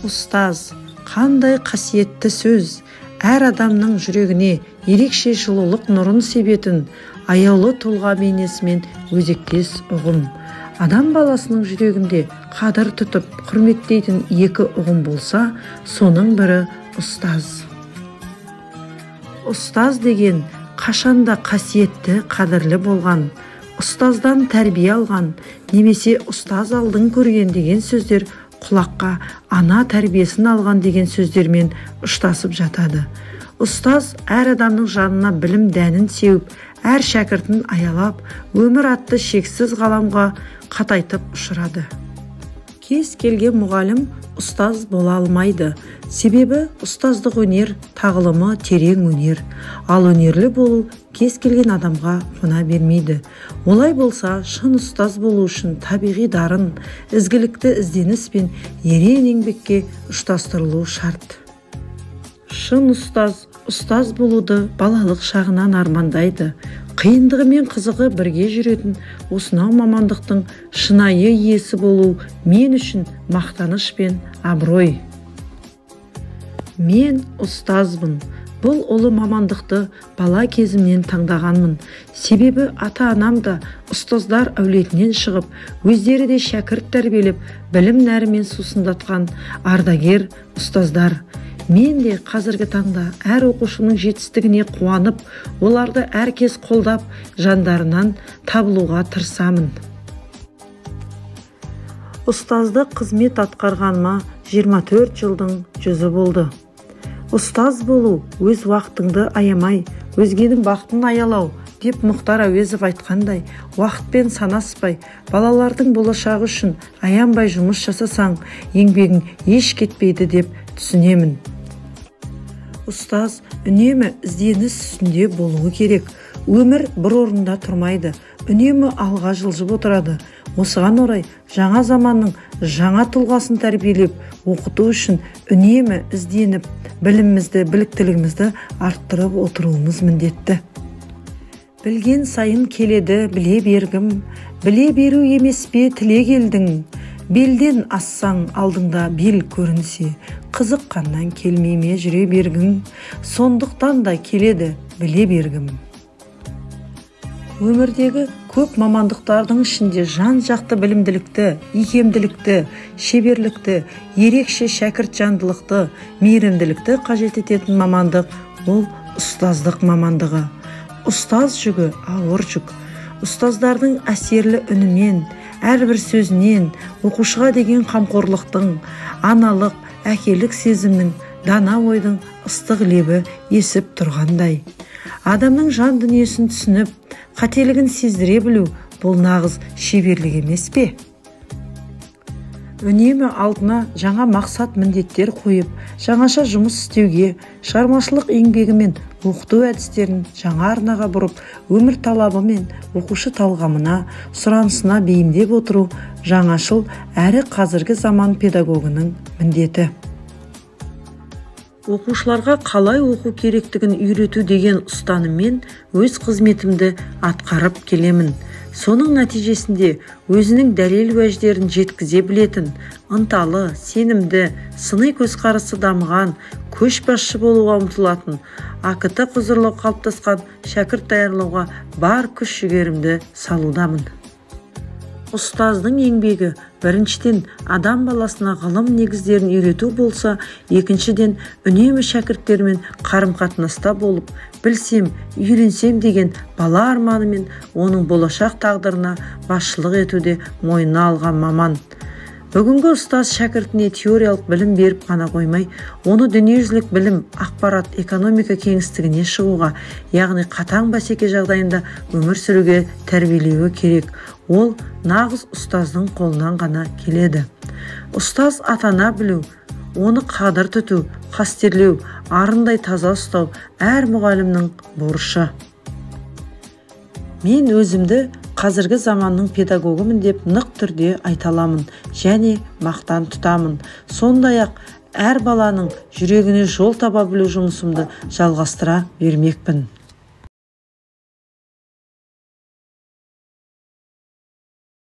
Ұстаз, қандай қасиетті сөз, әр адамның жүрегіне ерекше жылулық нұрын себетін аяулы тұлға бейнесімен өзектес ұғым. Адам баласының жүрегінде қадір тұтып, құрметтейтін екі ұғым болса, соның бірі ұстаз. Ұстаз деген қашанда қасиетті, қадірлі болған, ұстаздан тәрбие алған, немесе ұстаз алдын көрген деген сөздер құлаққа ана тәрбиесін алған деген сөздермен ұштасып жатады. Ұстаз әр адамның жанына білім дәнін сеуіп, әр шәкіртін аялап, өмір атты шексіз ғаламға қатайтып ұшырады. Кез келген мұғалім ұстаз бола алмайды. Себебі ұстаздық өнер тағылымы терең өнер. Ал өнерлі болу кез келген адамға қона бермейді. Олай болса, шын ұстаз болу үшін табиғи дарын, ізгілікті ізденіс пен ерен еңбекке ұштастырылу шарт. Шын ұстаз, ұстаз болуды балалық шағынан армандайды. Қиындығы мен қызығы бірге жүретін осынау мамандықтың шынайы иесі болу мен үшін мақтаныш пен абырой. Мен ұстазбын. Бұл ұлы мамандықты бала кезімнен таңдағанмын. Себебі ата-анам да ұстаздар әулетінен шығып, өздері де шәкірт тәрбиелеп, білім нәрімен сусындатқан ардагер ұстаздар. Мен де қазіргі таңда әр оқушының жетістігіне қуанып, оларды әркез қолдап, жандарынан табылуға тырысамын. Ұстаздық қызмет атқарғаныма 24 жылдың жүзі болды. Ұстаз болу, өз уақытыңды аямай, өзгенің бақытын аялау, деп Мұхтар Әуезов айтқандай, уақытпен санаспай, балалардың болашағы үшін аянбай жұмыс жасасаң, еңбегің еш кетпейді деп түсінемін. Ұстаз үнемі ізденіс үстінде болуы керек. Өмір бір орында тұрмайды, үнемі алға жылжып отырады. Осыған орай жаңа заманның жаңа тұлғасын тәрбиелеп, оқыту үшін үнемі ізденіп, білімімізді, біліктілігімізді арттырып отыруымыз міндетті. Білген сайын келеді, біле бергім, біле беру емес пе тілек елдің. Белден ассаң алдыңда бел көрінсе, қызыққаннан келмей ме жүре бергің, сондықтан да келеді біле бергім. Өмірдегі көп мамандықтардың ішінде жан-жақты білімділікті, икемділікті, шеберлікті, ерекше шәкірт жандылықты, мейірімділікті қажет ететін мамандық ол ұстаздық мамандығы. Ұстаз жүгі ауыр жүк. Ұстаздардың әсерлі үнімен, әрбір сөзінен, оқушыға деген қамқорлықтың, аналық, әкелік сезімнің, дана ойдың ыстық лебі есіп тұрғандай. Адамның жан дүниесін түсініп, қателігін сездіре білу бұл нағыз шеберлік емес пе? Үнемі алдына жаңа мақсат міндеттер қойып, жаңаша жұмыс істеуге, шығармашылық еңбегімен оқыту әдістерін жаңа арнаға бұрып, өмір талабы мен оқушы талғамына, сұранысына бейімдеп отыру жаңашыл әрі қазіргі заман педагогының міндеті. Оқушыларға қалай оқу керектігін үйрету деген ұстаныммен өз қызметімді атқарып келемін. Соның нәтижесінде өзінің дәлел уәждерін жеткізе білетін, ынталы, сенімді, сыни көзқарасы дамыған, көшбасшы болуға ұмтылатын, АКТ құзырлы қалыптасқан шәкірт даярлауға бар күш жігерімді салудамын. Ұстаздың еңбегі біріншіден адам баласына ғылым негіздерін үйрету болса, екіншіден үнемі шәкірттермен қарым-қатынаста болып, білсем, үйренсем деген бала арманымен оның болашақ тағдырына басшылық етуде мойнына алған маман. Бүгінгі ұстаз шәкіртіне теориялық білім беріп қана қоймай, оны дүниежүзілік білім, ақпарат, экономика кеңістігіне шығуға, яғни қатаң бәсеке жағдайында өмір сүруге тәрбиелеуі керек. Ол нағыз ұстаздың қолынан ғана келеді. Ұстаз атана білу, оны қадір тұту, қастерлеу, арындай таза ұстау әр мұғалімнің борышы. Мен өзімді қазіргі заманның педагогымын деп нық түрде айта аламын және мақтан тұтамын. Сондай-ақ әр баланың жүрегіне жол таба білу жұмысымды жалғастыра бермекпін.